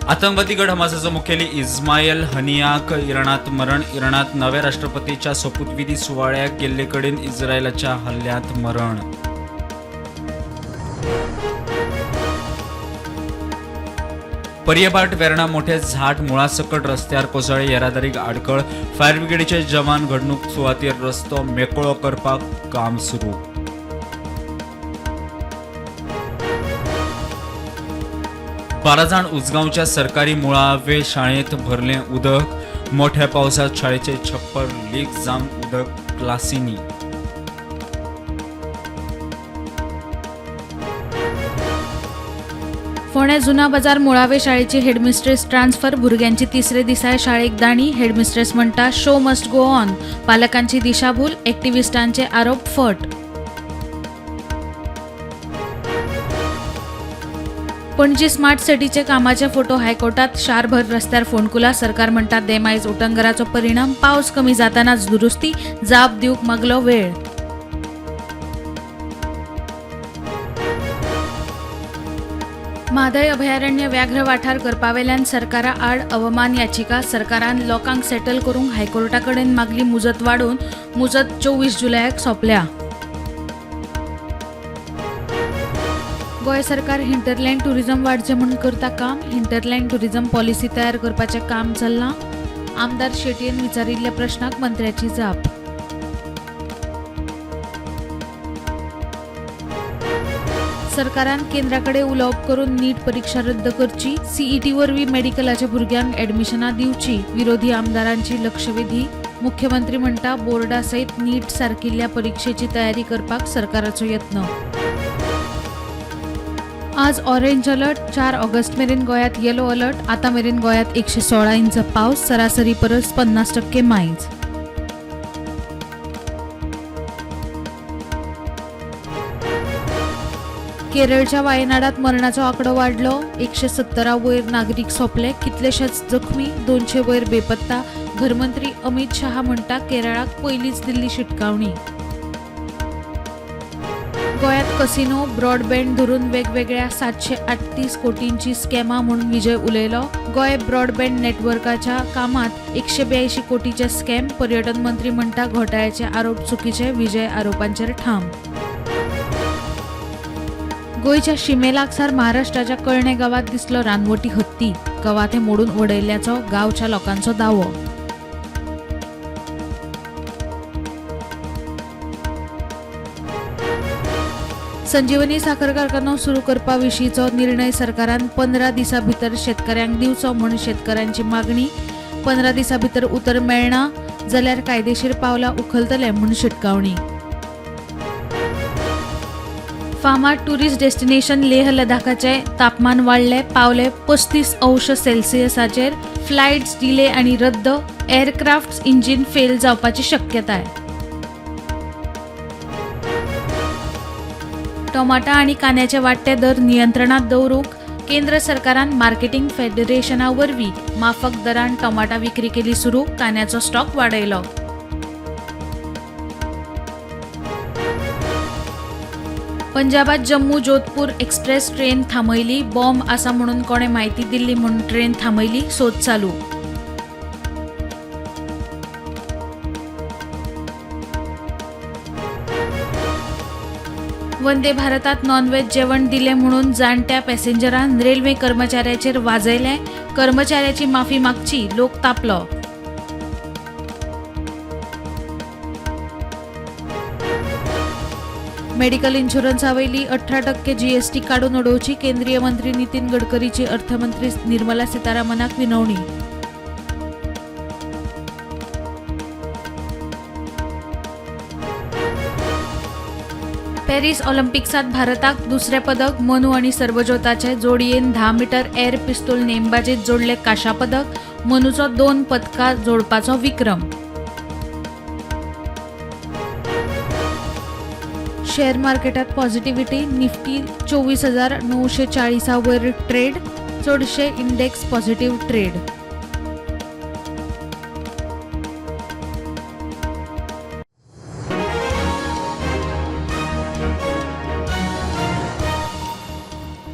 आतंकवादी गट हमासाचो मुखेली इस्मायल हनियाक इराणात मरण. इराणात नव्या राष्ट्रपतीच्या सोपूतविधी सुवाळ्याक गेल्ले कडेन इस्रायलाच्या हल्ल्यांत मरण. पर्यभाट वेर्णा मोठे झाड मुळासकट रस्त्यार कोसळ्ळे, येरादारीक आडखळ. फायर ब्रिगेडीचे जवान घडणूक सुवातेर, रस्तो मेकळो करपाक काम सुरू. 12 जाण उजगांवच्या सरकारी मुळावे शाळेंत भरलें उदक. मोठ्या पावसात शाळेचे छप्पर लीक जावन उदक क्लासींनी. फोंड्या जुना बाजार मुळावे शाळेची हेडमिस्ट्रेस ट्रान्सफर, भुरग्यांची तिसरे दिसाय शाळेक दाणी. हेडमिस्ट्रेस म्हणटा शो मस्ट गो ऑन. पालकांची दिशाभूल, एक्टिव्हिस्टांचे आरोप फट. पणजी स्मार्ट सिटीचे कामाचे फोटो हायकोर्टात, शारभर रस्त्यार फोंडकुलां. सरकार म्हणटा देमायज उटंगराचो परिणाम, पावस कमी जातानाच दुरुस्ती, जाप दिवंक मागलो वेळ. म्हादय अभयारण्य व्याघ्र वाठार करपावेल्यान सरकारा आड अवमान याचिका. सरकारान लोकांक सेटल करूंक हायकोर्टा कडेन मागली मुजत वाडोवन. मुजत 24 जुलयाक सोंपल्या. गोंय सरकार हिंटरलँड टुरिझम वाडचें म्हूण करता काम. हिंटरलँड टुरिझम पॉलिसी तयार करपाचें काम चल्लां. आमदार शेटयेन विचारिल्ल्या प्रश्नाक मंत्र्याची जाप. सरकारान केंद्राकडे उलोवप करून नीट परीक्षा रद्द करची, सीईटी वरवीं मेडिकलाच्या भुरग्यांक ॲडमिशनां दिवची, विरोधी आमदारांची लक्षवेधी. मुख्यमंत्री म्हणटा बोर्डा सयत नीट सारकिल्ल्या परीक्षेची तयारी करपाक सरकाराचो यत्न. आज ऑरेंज अलर्ट, 4 ऑगस्ट मेरेन गोंयांत येलो अलर्ट. आतां मेरेन गोंयांत 116 इंच पावस, सरासरी परस 50% मायज. केरळच्या वायनाडात मरणाचो आंकडो वाडलो. 170 वयर नागरीक सोंपले, कितलेशेच जखमी, 200 वयर बेपत्ता. घरमंत्री अमित शहा म्हणटा केरळाक पयलींच दिल्ली शिटकावणी. गोंयांत कसिनो ब्रॉडबँड धरून वेगवेगळ्या 738 कोटींची स्कॅमां म्हूण विजय उलयलो. गोंय ब्रॉडबँड नेटवर्काच्या कामांत 182 कोटीचे स्कॅम. पर्यटन मंत्री म्हणटा घोटाळ्याचे आरोप चुकीचे. विजय आरोपांचेर ठाम. गोंयच्या शिमे लागसार महाराष्ट्राच्या कळणे गांवात दिसलो रानवटी हत्ती. कवाथे मोडून उडयल्ल्याचो गांवच्या लोकांचो दावो. संजीवनी साखर कारखानो सुरू करपा विशींचो निर्णय सरकारान 15 दिसां भितर शेतकऱ्यांक दिवचो म्हूण शेतकऱ्यांची मागणी. 15 दिसां भितर उतर मेळना जाल्यार कायदेशीर पावलां उखलतले म्हूण शिटकावणी. फामाद टुरिस्ट डेस्टिनेशन लेह लडाखाचे तापमान वाडले, पावले 35 अंश सेल्सियसाचेर. फ्लायट्स डिले आनी रद्द, एअरक्राफ्ट इंजिन फेल जावपाची शक्यताय. टोमाटा आनी कांद्याचे वाडटे दर नियंत्रणात दवरूंक केंद्र सरकारान मार्केटिंग फेडरेशना वरवीं माफक दरान टोमाटा विक्री केली सुरू. कांद्याचो स्टॉक वाडयलो. पंजाबात जम्मू जोधपूर एक्सप्रेस ट्रेन थांबयली. बॉम्ब आसा म्हणून कोणे म्हायती दिल्ली म्हूण ट्रेन थांबयली. सोद चालू. वंदे भारतात नॉनव्हेज जेवण दिलें म्हणून जाणट्या पॅसेंजरान रेल्वे कर्मचाऱ्याचेर वाजयलें. कर्मचाऱ्याची माफी मागची, लोक तापलो. मेडिकल इन्शुरन्सावयली 18% जीएसटी काडून उडोवची, केंद्रीय मंत्री नितीन गडकरीची अर्थमंत्री निर्मला सीतारामनाक विनवणी. पॅरीस ऑलिम्पिक्सात भारताक दुसरें पदक. मनू आनी सर्बजोताचे जोडयेन 10 मीटर एअर पिस्तूल नेमबाजीत जोडले कांश्या पदक. मनूचो 2 पदकां जोडपाचो विक्रम. शेअर मार्केटात पॉझिटिव्हिटी. निफ्टी 24,940 वयर ट्रेड. चडशे इंडेक्स पॉझिटिव्ह ट्रेड.